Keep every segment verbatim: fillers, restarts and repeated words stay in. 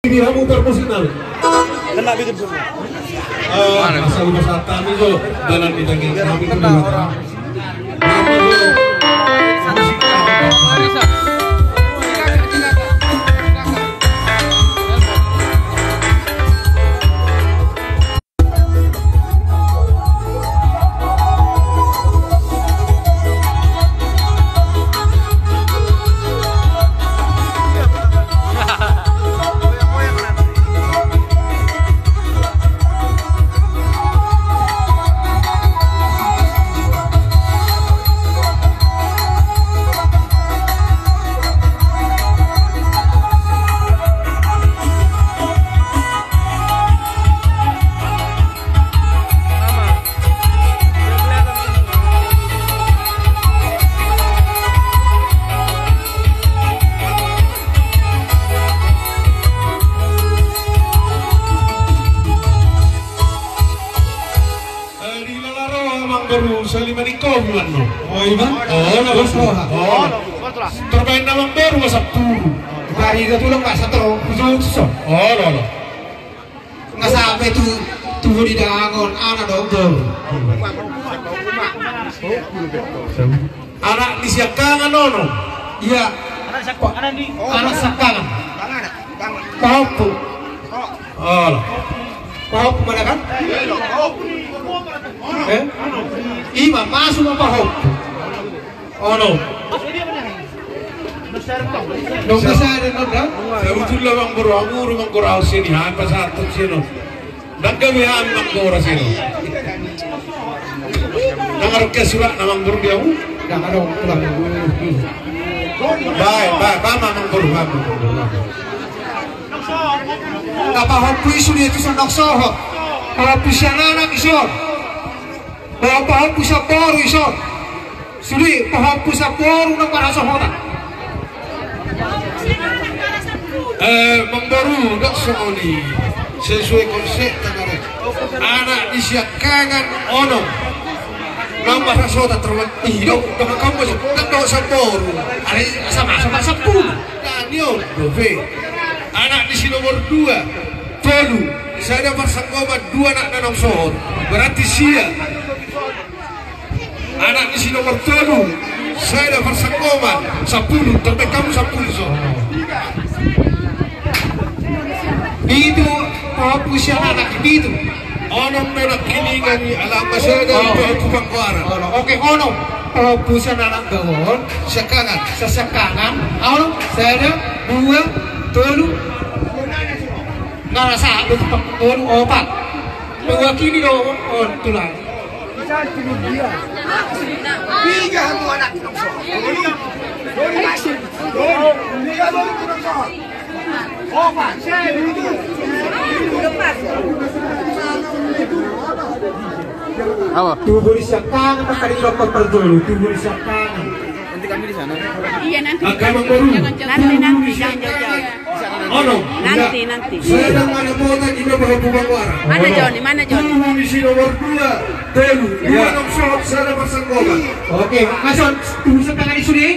Di hamu parmusik nami. Kena bikin semua. Eh, asal lupa saat kami jo, dalam di tangan kami itu di mata. Eh, di lala roha, Amangboru, sali manik kopi manno. Oh, iba? Oh, na bos roha. Oh. Terbaik nama Amangboru, masa puru. Bari da tulang, masa tero, hujung so. Oh, lo, lo. Nga sampe tu, tu di dangon, anak dong, dong. Anak ni siangkangan ono. Iya. Anak siangkangan. Pahompu. Alah. Pahompu mana kan? Eh? Ima, masuk apa pahompu? Ono. Dong bisa ada nonda? Sebetulna Amangboru, Amangboru, Amangboru, au sini, apa satu sini? Ndang gabe hami manggora seno. Ndang adong ke surat na Amangboru di hamu? Ndang adong, tulang. Bae, bae, bae, Amangboru, Amangboru. Nga pahompu i sude tu son, ndang sohot. Pahompu sian anak i son. Pahompu sian boru i son. Sude, pahompu sian boru na parhasohotan. Eh, Amangboru, ndang songon i. Sesuai konsep tadi. Anak ni siangkangan ono. Na parhasohotan terlalu. Ih, dong, dong, kamu masuk. Ndang dong sian boru. Ada sama, sama sepuluh. Nah, ni on, dope. Anak ni si nomor dua, tolu. Sada parsanggoman, dua anak na naung sohot. Berarti sia. Anak ni si nomor tolu, sada parsanggoman, sampulu, terbaik hamu sampulu so. Pitu, pahompu sian anak, pitu. Onom do nangkiningan i, alama sada, oh, pahompu panggoaran. Onom. Oke, onom. Pahompu sian anak gaon. Siangkangan. Siangkangan. Onom, sada, dua, tolu. Nga rasa, dua, tolu, opat. Mewakili do, on, tulang. Apa? Tubu di siangkangan, maka di dokter perjolo, tubu di siangkangan. Nanti kami di sana. Iya, nanti. Angka Amangboru. Jangan jauh-jauh. Nanti, nanti, jangan jauh-jauh. Onom. Nanti, nanti. Sada mana mota di nomor dua muara. Mana Joni? Mana Joni? Tubu di si nomor dua, tolu. Dua, iya, onom, sohot, sada parsanggoman. Oke, masuk. Tubu siangkangan i sude.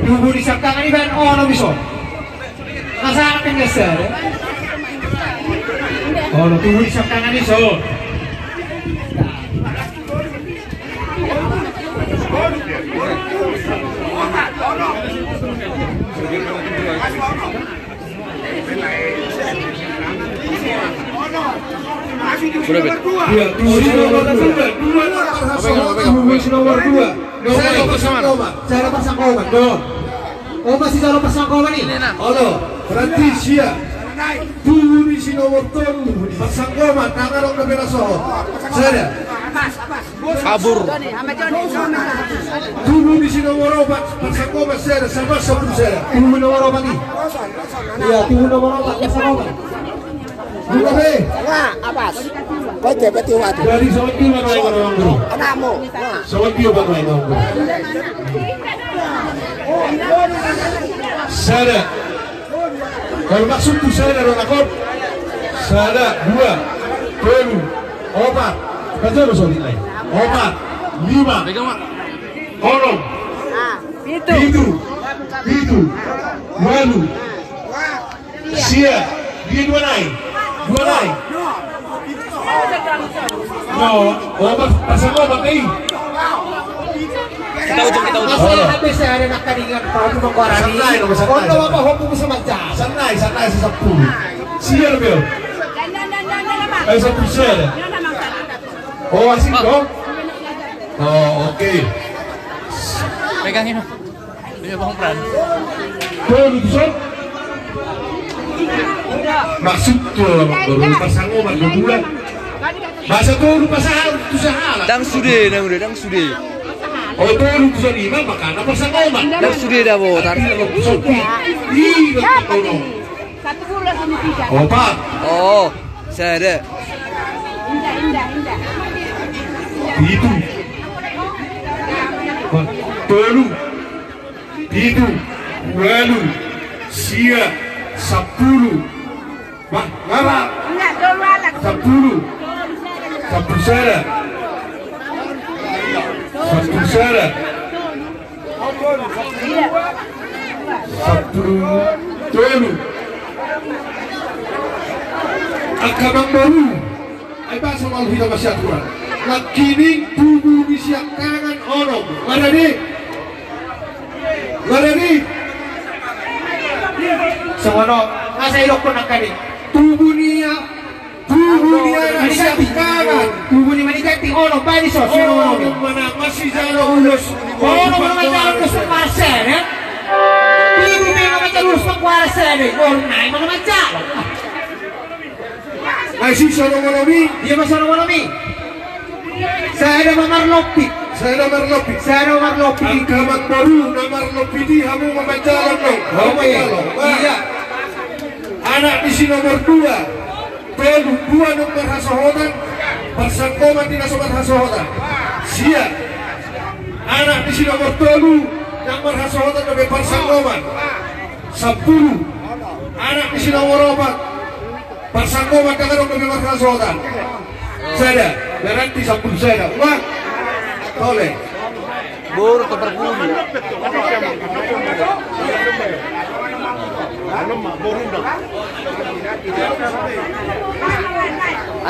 Tubu di siangkangan i baen onom i son. Masa anak yang geser, ya? Onom, tubu di siangkangan i son. Iya, tubu si nomor dua. Dua, nomor dua. Nomor dua. Saya parsanggoman. Saya parsanggoman, dong. Oh, masih jalo parsanggoman i? Olo, berarti sia. Tubu di si nomor tolu, parsanggoman, tangan dong na bela sohot. Sada. Kabur. Tubu di si nomor opat, parsanggoman sada, sada, sampulu sada. Tubu nomor opat i. Iya, tubu nomor opat, parsanggoman. Buka be. Nga, apas. Baca, baca, baca. Jadi, sawan dia pakai orang guru. Anakmu. Nga. Sawan dia pakai orang guru. Sada. Kalau maksud tu sada, ro nakon. Sada, dua, tolu, opat. Baca lo, sawan dia. Opat, lima, onom, pitu, pitu, walu, Sia, dia dua nai. Dua nai. No, oh, pas, pasang obat, eh. Kita ujung, kita ujung. Masa habis ya, ada nak tandingan, kalau cuma gua rani. Santai, santai, santai. Santai, santai, si sepuluh. Sia, Bel. Eh, sepuluh sia. Oh, asik dong. Oh, oke. Pegangin. Iya, Bang Pran. Tolu tuson. Maksud tu, baru pasang obat dua. Masa tolu pasang tu sahala. Ndang sude, ndang sude, ndang sude. Oh, tolu tuson lima, makana pasang obat. Ndang sude, dabo. Tapi kalau tuson, ih, ih, Satu puluh langsung tiga. Opat. Oh, sada. Indah, indah, indah. Pitu. Tolu. Pitu. Ualu. Sia. Sampulu. Bah, bara. Enggak, tolu anak. Sampulu. Sampulu sada. Sampulu sada. Sampulu tolu. Angka namboru. Ai basa ma hita masiaturan. Nangkining tubu ni siangkangan onom. Maradi. Maradi. Songon on. Masa idokkon nangkaning. Tubu ni a- Tubu ni anak siangkangan. Tubu ni maniganti, onom, bani so, onom, onom. Onom ma na masijalo ulos. Onom ma na manjalo ulos pangkuaran sada. Tubu ma na manjalo ulos pangkuaran sada. Onom nai ma na manjalo. Ai si so onom onom i. Dia ma so onom onom i. Sada ma marlompit. Sada marlompit. Sada marlompit. Angka namboru na marlompit i hamu ma manjalo no. Oke. Iya. Anak ni si nomor dua. Tolu, dua nang marhasohotan, parsanggoman di na so marhasohotan. Sia. Anak ni si nomor tolu, nang marhasohotan dope parsanggoman. Sampulu. Anak ni si nomor opat, parsanggoman nang adong dope marhasohotan. Sada, berarti sampulu sada. Wah. Tole. Boru tu parpudi.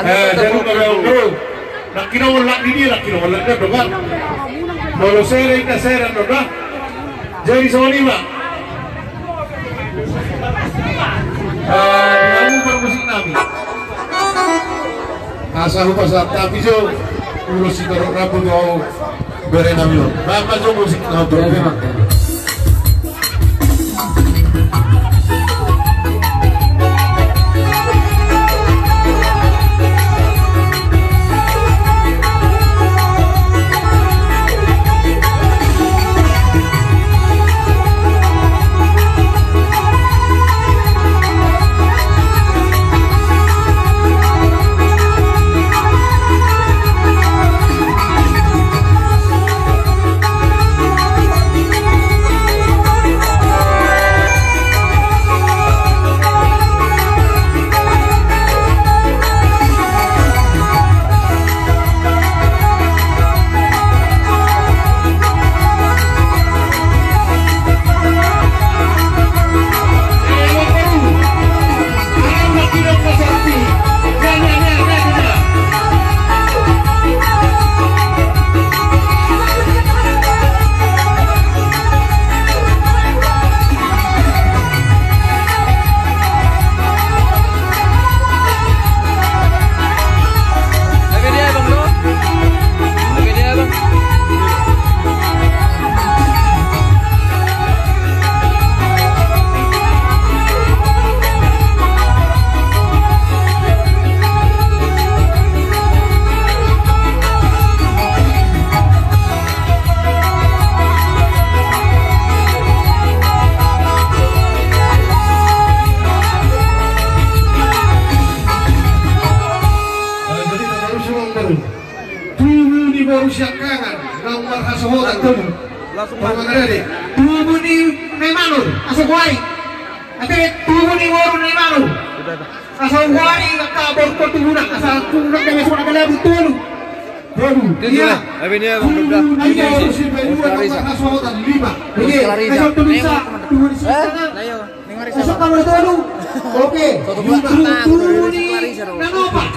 Eh, jangan lupa, bro. Nangkin na olat di dia, nangkin na olat dia, bro. Molo sada, inda sada, bro. Jadi, songon i ma. Eh, di hamu parmusik nami. Asa hupasahat hami jo ulos sitorop rambu tu bere nami on. Baen ma jo musik na on. Tubu ni boru siangkangan, naung marhasohotan tolu. Langsung marhasohotan. Tubu ni Naimanur, asa huari. Ate, tubu ni boru Naimanur. Asa huari, angka boru tolu tubuna, asa tubuna, kami suka angka labu tolu. Tolu. Iya. Tubu ni boru Sipaidua, naung marhasohotan lima. Iya. Asa tolu sa, tubu ni siangkangan. Asa kamu tolu. Oke. Tubu ni na nopak.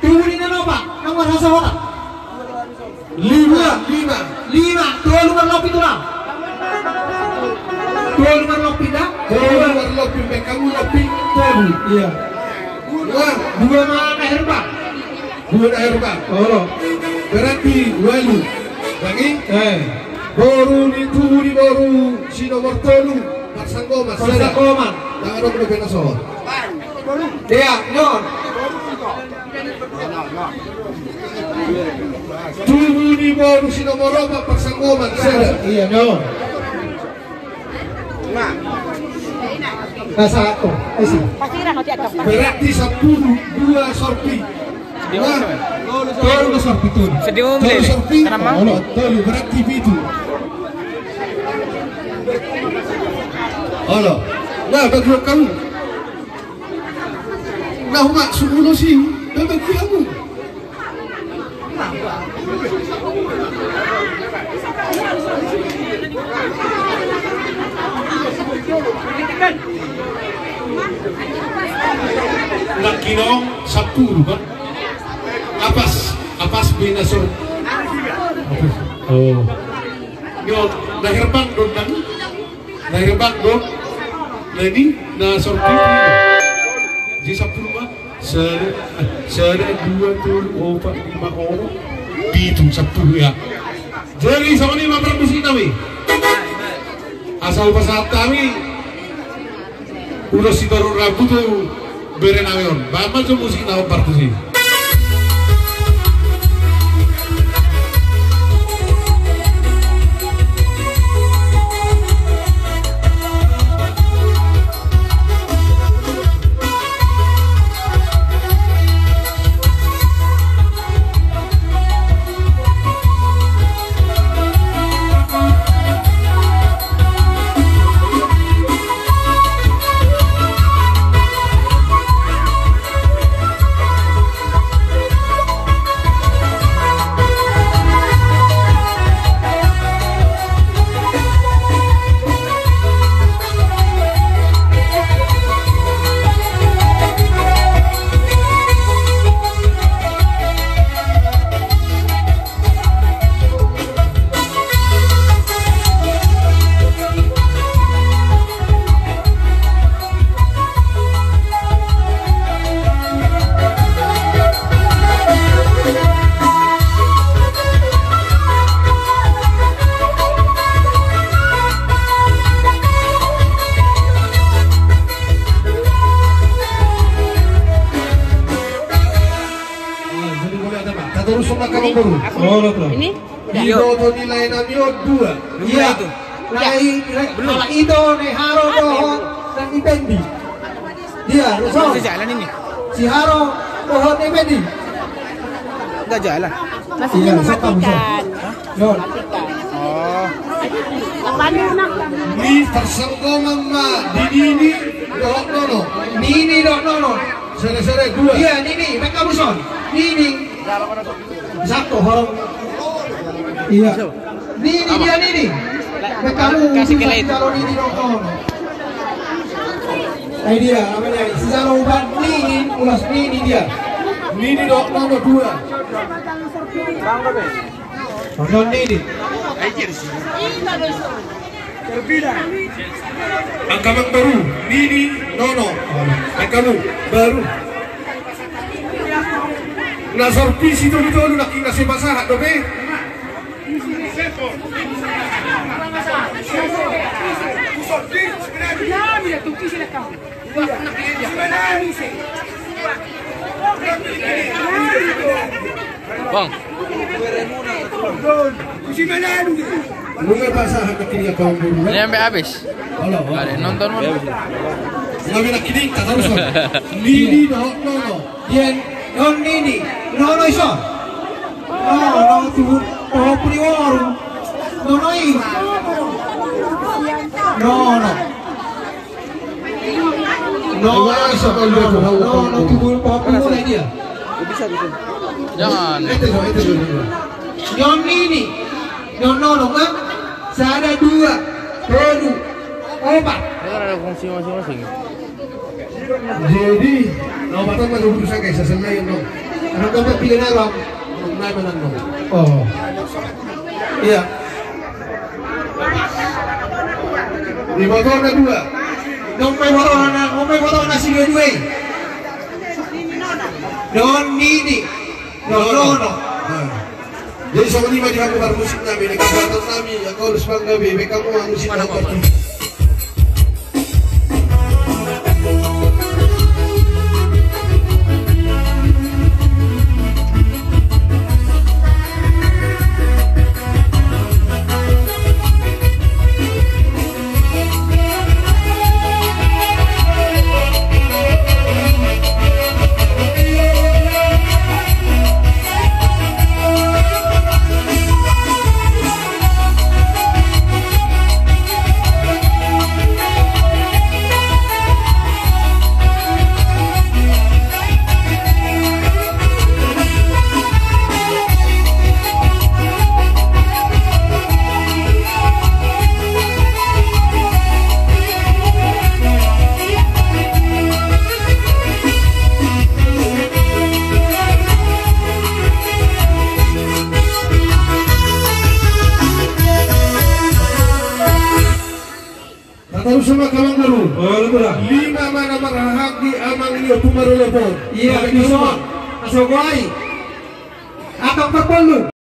Tubu ni na nopak. Nomor hasohotan. Lima. Lima. Lima. Tolu marlopi tulang. Tolu marlopi da. Tolu marlopi, baen hamu lopi tolu. Iya. Dua. Dua ma na herbang. Dua na herbang. Olo. Berarti ualu. Lagi? Eh. Boru ni, tubu ni boru si nomor tolu. Parsanggoman. Parsanggoman. Tangan dong, udah kena soal. Iya, non. Tubu ni boru si nomor opat, Parsanggoman. Iya, non. Nah, satu. Berarti sampulu dua sorpi. Nah, tolu sorpi, tolu. Tolu sorpi. Olo, tolu, berarti pitu. Olo. Nah, bagi kamu. Nah, umak, sepuluh sih. Bagi kamu. Nangkin on sampulu, kan? Apas, apas be na sor. Oh. Yo, na herbang do nang. Na herbang do. Na ini, na sorpi. Jadi sampulu ma. Sada, sada, dua, tolu, opat, lima, onom, pitu, sampulu, ya. Jadi songon i ma parmusik nami. Asa hupasahat hami ulos sitorop rambu tu bere nami on. Baen ma jo musik na hombar tusi. Jadi boleh ada, Pak. Kata rusuh maka memburu. Ini? Diboto ni lae nami on dua. Iya. Lae, lae, halak ito, ni Haro dohot, dan ni Pendi. Iya, Ruson. Masih jalan ini. Si Haro dohot ni Pendi. Nggak jalan. Maksudnya mematikan. Mematikan. Oh. Ni parsanggoman ma di Nini dohot Nono. Nini dohot Nono. Sere-sere dua. Iya, Nini, baen hamu son. Nini. Satu, horong. Iya. Nini dia, Nini. Baen hamu kasih ke itu. Kalau Nini dohot Nono. Eh, dia, apa dia? Sijalo ubat Nini, ulas Nini dia. Nini dohot Nono dua. Nono Nini. Angka amangboru, Nini, Nono. Angka amangboru. Na sorpi si tolu-tolu, na kina sepasahat dope. Bang. Ini sampai habis. Halo, halo. Nggak ada nonton, Bang. Nggak ada kidik, tak tahu, Bang. Nini dohot Nono. Dia, Nono, Nini. Nono iso. Nono, Nono, tuh, oh, puri warung. Nono i. Nono. Nono, Nono, tubu, pohon tubu na dia. Jangan. Nono Nini. Nono, Nono, kan? Sada, dua, tolu, opat. Ini kan ada fungsi masing-masing. Jadi, na opat on ma do urusan, guys, selesai, no. Karena gambar pilihan alam, no, nai menang, no. Oh. Iya. Di motor na dua. Dompet motor na, dompet motor na si dua-dua i. Don nini. Don, don, don. Nah. Jadi songon i ma di hamu parmusik nami, di kabupaten nami, ya kau harus bangga be, be kamu musik nami. Tatorus ma, Amang Boru. Oh, betul lah. Lima ma na marhahang di Amang Leo Tumarolopon. Iya, bisa. Asogoai. Akan perpolu.